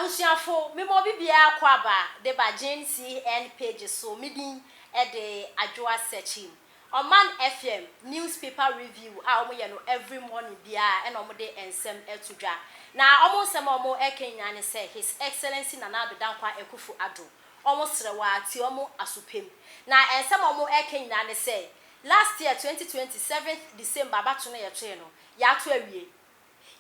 Abusuafo, mema obi biara akwaaba de ba Gene CN page so. Me din de Adwoa Sekyim. Ɔman FM newspaper review a wɔyɛ no every morning biara ɛna wɔde nsɛm to dwa. Na wɔn nsɛm a wɔreka nyinaa ne sɛ His Excellency Nana Addo Dankwa Akufo Addo, wɔn srɛ wo ara tie wɔn asopem. Na nsɛm a wɔreka nyinaa ne sɛ last year 2020 7th December abato no yɛtoe no, yɛato awie.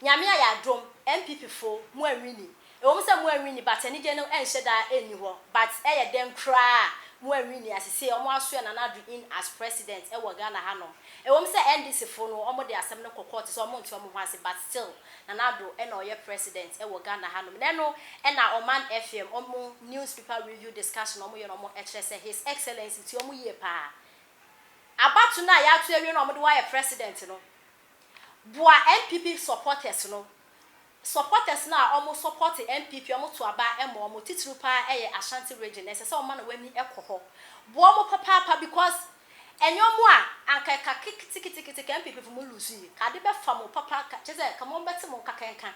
Nyame ayɛ adom, NPP fo mo anwini. Ɛwɔ mu sɛ mo anwini, but anigye no ɛnhyɛ da ɛnni hɔ. But ɛyɛ dɛn koraa a mo anwini a, sesei ɔmo asoɛ Nana Addo in as president ɛwɔ Ghana hanom. Ɛwɔ mu sɛ NDC fo no ɔmo de asɛm no kɔ court sɛ ɔmo nte ɔmo ho ase, but still Nana Addo ɛna ɔyɛ president ɛwɔ Ghana hanom. Na ɛno ɛna Ɔman FM ɔmo newspaper review discussion ɔmo yɛ no, ɔmo ɛkyerɛ sɛ His Excellency, tie ɔmo yie paa. Abato no a yɛato awie no a ɔmo de wayɛ president no, boa NPP supporters no, supporters no a ɔmo support NPP, ɔmo to aba ɛma ɔmo, titiri paa ɛyɛ Ashanti Region. Ɛsɛ sɛ ɔma na w'ani ɛkɔ hɔ, boa ɔmo papaapa, because ɛnyɛ ɔmo a anka ɛka keteketekete ka NPP fo mo lose yi ka ade bɛfa mo papa ka kyerɛ sɛ ka mo bɛte mo nkakanka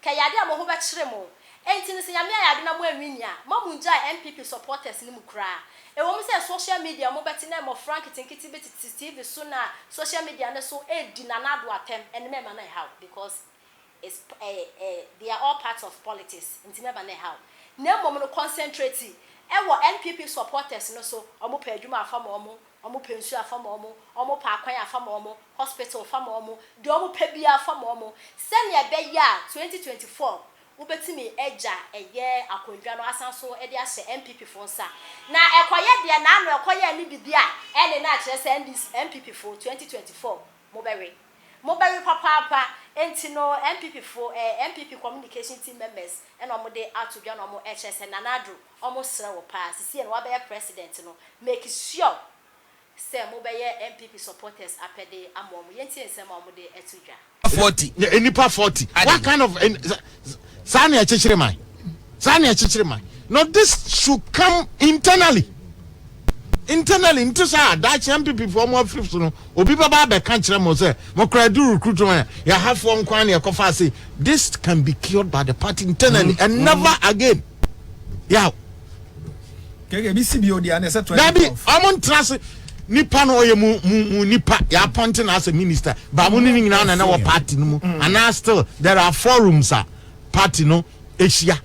ka yɛ ade a mo ho bɛkyerɛ mo. Enti no sɛ Nyame ayɛ ade na mo anwini a, ma mo ngyae NPP supporters no mu koraa. Ɛwɔ mu sɛ social media mo bɛte na mmɔfra nketenkete bi tete TV so na social media no so edi Nana Addo atɛm, ɛne mɛma no ɛhaw, because it's they are all part of politics, nti mɛma no ɛhaw. Na mmom no, concentrate ɛwɔ NPP supporters no so. Ɔmo pɛ adwuma afa ma ɔmo, ɔmo pɛ nsuo afa ma ɔmo, ɔmo pɛ akwan afa ma ɔmo, hospital fa ma ɔmo, deɛ ɔmo pɛ biara fa ma ɔmo, sɛnea ɛbɛyɛ a 2024 wobɛtumi agya ɛyɛ akonnwa no asan so de ahyɛ NPP fo nsa. Na ɛkɔyɛ deɛ n'ano ɛkɔyɛ ne bibi a ɛne na akyerɛ sɛ NDC, NPP fo, 2024 mobɛwe papaapa. Nti no NPP fo, NPP communication team members ɛna wɔn de ato dwa na wɔn ɛkyerɛ sɛ Nana Addo, wɔn srɛ wɔ paa, sisi yɛ no wabɛyɛ president no, make sure sɛ mobɛyɛ NPP supporters apɛde ama wɔn. Yɛntie nsɛm a wɔn de ɛto dwa. 40. Nipa 40, what kind of saa na ɛkyekyere man? Saa na ɛkyekyere man no? This should come internally, internally. Nti saa daakye NPP foɔ mo afiri so no, obi bɛba abɛka kyerɛ mo sɛ mo kora do recruitment, yɛhafoɔ nkwan ne yɛkɔfa ase. This can be cured by the party internally and never again, yaw. Keke bi si bi odi ana ɛsɛ 20. Dabi, ɔmo ntena ase. Nipa no ɔyɛ mu nipa yɛ appoint na as a minister ba mo ne ne nyinaa na na wɔ party no mu anaa still there are forums a party no ehyia.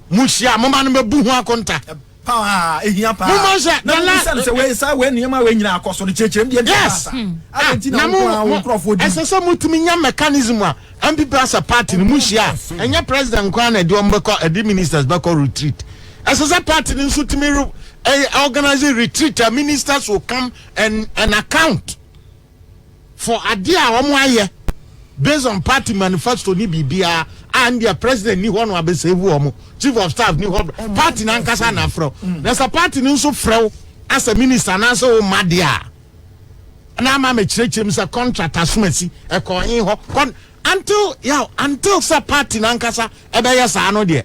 Mo hyia, mo ma no bɛ bu ho akonta. Paa, ehia paa. Mo ma sɛ na mo bisa no sɛ wei saa wei nneɛma wei nyinaa akɔ so no, kyerɛkyerɛ mu deɛ nti Yes. asa adi nti na na wo mo wo nkurɔfoɔ di. Ɛsɛ sɛ motumi nya mechanism a NPP as a party no mu hyia a, ɛnyɛ president kwan na ɛde wɔn bɛkɔ, ɛde ministers bɛkɔ retreat. Ɛsɛ sɛ party no nso tumi organize retreat a ministers will come and account for adeɛ a wɔn ayɛ based on party manifesto ni biribiara a ndeɛ president ni hɔ no abɛsɛ ewu, wɔn chief of staff ni hɔ, party n'ankasa na frɛ na sɛ party no nso frɛ wo as a minister anaasɛ wo ma deɛ a na ama mɛkyerɛkyerɛ mu sɛ contract asomasi ɛkɔ ɔhen hɔ kɔn until yaw until sɛ party n'ankasa ɛbɛyɛ saa no deɛ,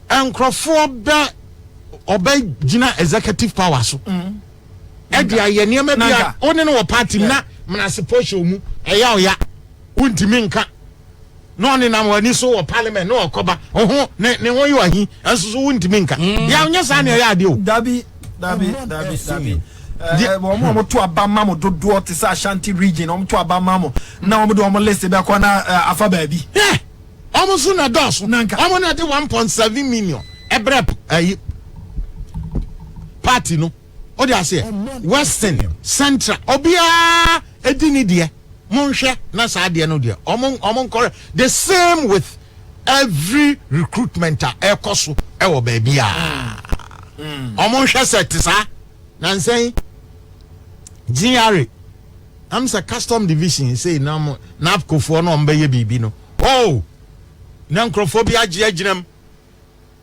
nkurɔfoɔ bɛ ɔbɛ gyina executive power so ɛde ayɛ nneɛma bi a Nanka. ɔne no wɔ party mu na mnasepɔ hyɛ mu ɛyɛ ɔya wontumi nka na ɔne nam w'ani so wɔ parliament na ɔkɔba ɔho ne ho yɛ ɔhi ɛnso so wontumi nka yà nyɛ saa ne ɛyɛ adeɛ o. Dabi, dabi, dabi, dabi. Wɔn a wɔto aba ma mo dodoɔ te sɛ Ashanti Region, wɔn to aba ma mo na wɔn de wɔn list bɛkɔ na afa baabi. Yɛ ɔmo nso na dɔɔso. Nanka. Ɔmo na de 1.7 million ɛbrɛ ɛyi party no o de aseɛ Western, Central, obiara edi ne deɛ. Monhwɛ na saa adeɛ no deɛ, ɔmo nkɔrɛ the same with every recruitment a ɛkɔ so ɛwɔ baabi a ɔmo nhwɛ sɛ te saa. Nansɛn GRA am sɛ custom division sei na mo NABCOfoɔ na ɔmo bɛyɛ biribi no, oh, na nkurɔfoɔ bi agye agyina mu,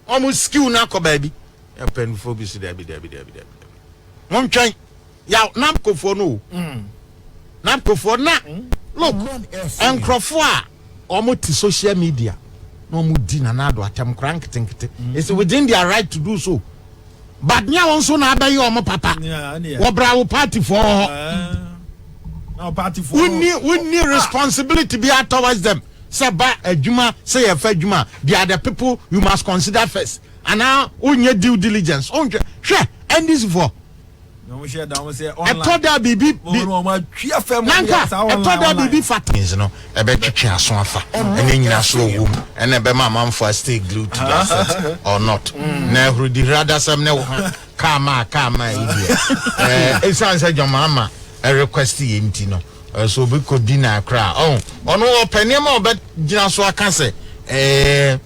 ɔmo skill na akɔ baabi. Mpanyinfoɔ bi so, dabi, dabi, dabi, dabi, dabi, mo ntwɛn yaw NABCOfoɔ no o, NABCOfoɔ na look, nkurɔfoɔ a ɔmo te social media na ɔmo di Nana Addo atɛm kora nketenkete, it's within their right to do so, but nyɛ wɔn nso na abɛyɛ ɔmo papa. Wɔbra wo party foɔ hɔ. Na party foɔ. Wonni responsibility bi towards them. Sɛ ba adwuma sɛ yɛfa adwuma a, they are the people you must consider first. Anaa wonyɛ due diligence, wonhwɛ, hwɛ NDC foɔ. Ɛtɔ da biribi bi nanka ɛtɔ da biribi fa. Things no ɛbɛtwetwe aso afa ɛne nyinasoɔ wɔ mu ɛna ɛbɛma amanfoɔ a stay glued to their set or not. Na ahurudihira adasɛm ne wo ho kaa maa kaa maa yi deɛ ɛɛ ɛsiane sɛ John Mahama request yɛ nti no ɛɛ so obi kɔ di na koraa ɔho ɔno ɔpɛ nneɛma a ɔbɛgyina so aka sɛ ɛɛ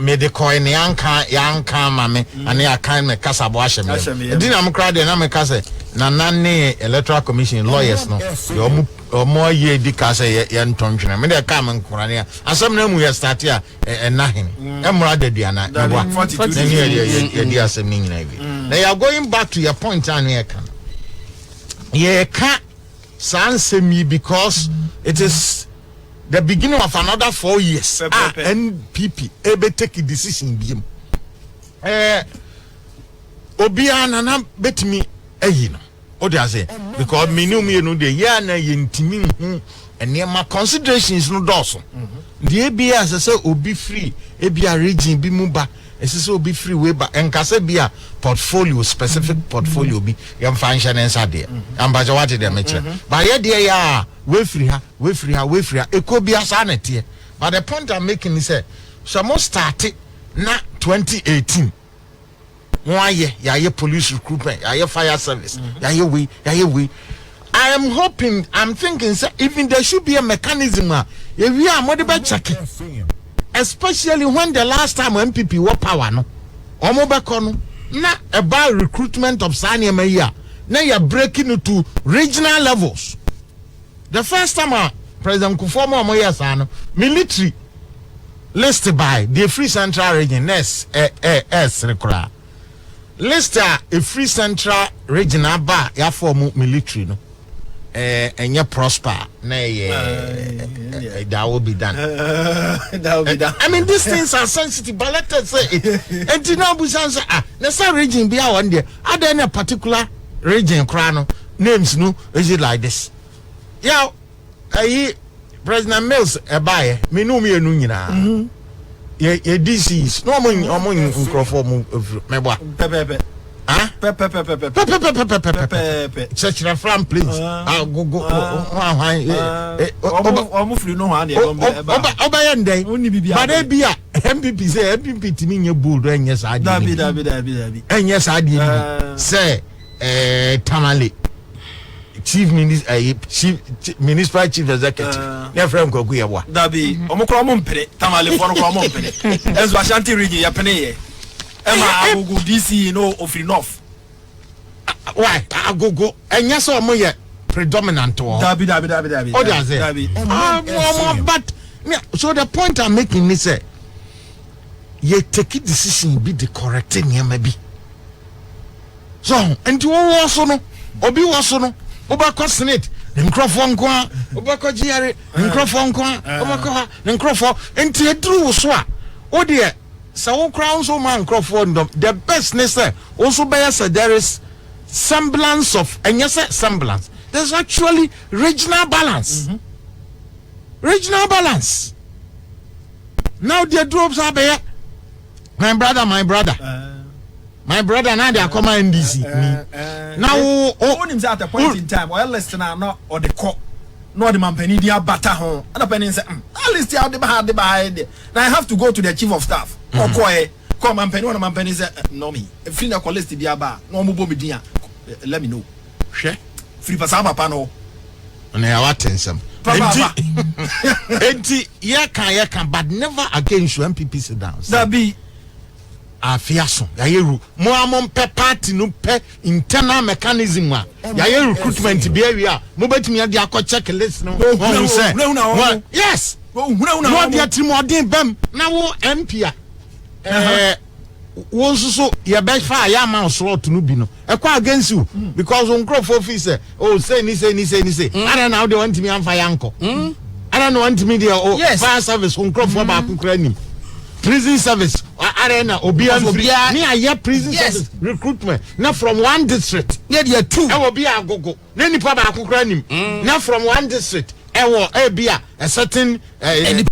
mede kɔe ne yanka yanka ama me mm. ane akan me kasabo ahyɛ me yam ɛdi na me koraa deɛ na meka sɛ nana ne electoral commission lawyers no deɛ ɔmo ɔmo ayɛ di ka sɛ yɛ yɛntɔ ntwene me deɛ kaa me nkora ne asɛm no mu yɛ start a ɛna hene ɛmmora adaduana meboa na ne yɛ yɛdi asɛm no nyinaa wie mm. Na yɛ going back to your point a ne yɛka no, yɛka saa nsɛm yi because it is the beginning of another 4 years a NPP ebe take decision biem. Obiara nana betumi ayi no o de ase because mmienu mmienu deɛ yɛ ana yɛntumi nhu nneɛma, considerations no dɔɔso deɛ. Ebi a ɛsɛ sɛ obi firi ebi a region bi mu ba, ɛsɛ sɛ obi firi wei ba, nkasa bi a portfolio, specific portfolio bi yɛmfa nhyɛ ne nsa deɛ ampakyɛ wate deɛ mekyerɛ ba yɛ deɛ yɛ a wefiri ha, wefiri ha, wefiri ha, eko bi asa na teɛ. But the point I'm making is sɛ sɛ mo start na 2018 wɔn ayɛ, yɛayɛ police recruitment, yɛayɛ fire service, yɛayɛ wei, yɛayɛ wei, I am hoping, I'm thinking sɛ even there should be a mechanism a ewi a mo de bɛ check, especially when the last time NPP wɔ power no, wɔn bɛkɔ no na ɛba recruitment of saa nneɛma yi a na yɛ breaking it to regional levels. The first time a President Kufuor mu a wɔn yɛ saa no, military list by the free Central Region nurse ɛ ɛ ɛsere koraa, list a efiri Central Region aba a yɛafɔ mu military no ɛnyɛ prosper na ɛyɛ that will be done. That will be done. I mean, these things are sensitive, but let us say it. Nti na abusan sɛ, ah, na sɛ region bi a wɔn deɛ adan na particular region koraa no names no, is it like this? Yeah, ɛyi President Mills ɛbaayɛ menu mmienu nyinaa yɛ DCs na ɔmo nkurɔfoɔ ɔmo efiri mɛboa. Pɛpɛpɛ. Ah. Pɛpɛpɛpɛpɛ. Pɛpɛpɛpɛpɛpɛ. Pɛpɛpɛ. Kyerɛkyerɛ fram plains agogo hwan. Ɔmo firi no hwan deɛ ɛbɛn ɛba. Ɔbɛyɛ ndɛn? Ɔnni bibi. Bada bi a NPP sɛ NPP timi nye bold ɛnyɛ saa adeɛ. Dabi, dabi, dabi, dabi. Ɛnyɛ saa adeɛ bi sɛ Tamale chief minister, chief municipal chief executive ne fɛ Nkwaku yɛ wa. Dabi, ɔmo kura ɔmo mpere Tamale fɔ no kura ɔmo mpere ɛnso Ashanti Region yɛ pene yɛ ɛma Agogo DC no ofiri north. Why Agogo ɛnyɛ sɛ ɔmo yɛ predominant wɔ hɔ? Dabi, dabi, dabi, dabi. O de ase. Dabi. Ɔmo but so the point I'm making ni sɛ yɛ take decision bi de correct nneɛma bi so nti wowɔ so no, obi wɔ so no, wobɛkɔ senate ne nkurɔfoɔ nko a, wobɛkɔ GRA ne nkurɔfoɔ nko a, wobɛkɔ ha ne nkurɔfoɔ, nti eduru wo so a wodeɛ sɛ wo koraa nso ma nkurɔfoɔ ndɔm. The best ne sɛ wo nso bɛyɛ sɛ there is semblance of, ɛnyɛ sɛ semblance, there is actually regional balance, regional balance. Now deɛ duro sa bɛyɛ my brother, my brother, my brother na de akɔma NDC ni na wo o. Wonim sɛ at a point in time ɔyɛ list na ɔde kɔ na ɔde mampanin di abata ho ɛna panin sɛ that list a ɔde ba ha, ɔde ba ha yi deɛ na I have to go to the chief of staff. Ɔkɔɛ kɔ mampanin ɔna mampanin sɛ no, me efiri na kɔ list bi aba a na ɔmo bɔ mi din a, let me know. Hwɛ. Firi pa saa papa no. Na yà wate nsɛm. Papa. Enti yɛka but never again should NPP sit down. Dabi. Afe aso yàyɛ ru mo a mo mpɛ party no pɛ internal mechanism a yàyɛ recruitment bi awie a mo bɛtumi ade akɔ check list no wɔn sɛ hunahuna. Yes. Hunahuna. Na ɔde atirimɔden bɛm na wo MP a wo nso so yɛbɛfa a yɛama wo slot no bi no ɛkɔ against you because wo nkurɔfoɔ fi sɛ oh sei ni sei ni sei ni sei, ada na wode wantumi amfa yɛankɔ, ada na wantumi deɛ o fire service wo nkurɔfoɔ baako kora nim, prison service ada na obiara mfiri ne ayɛ prison service recruitment na from one district. Ne deɛ two. Ɛwɔ bi a Agogo na nipa baako kora nim na from one district ɛwɔ ebi a a certain Ɛni-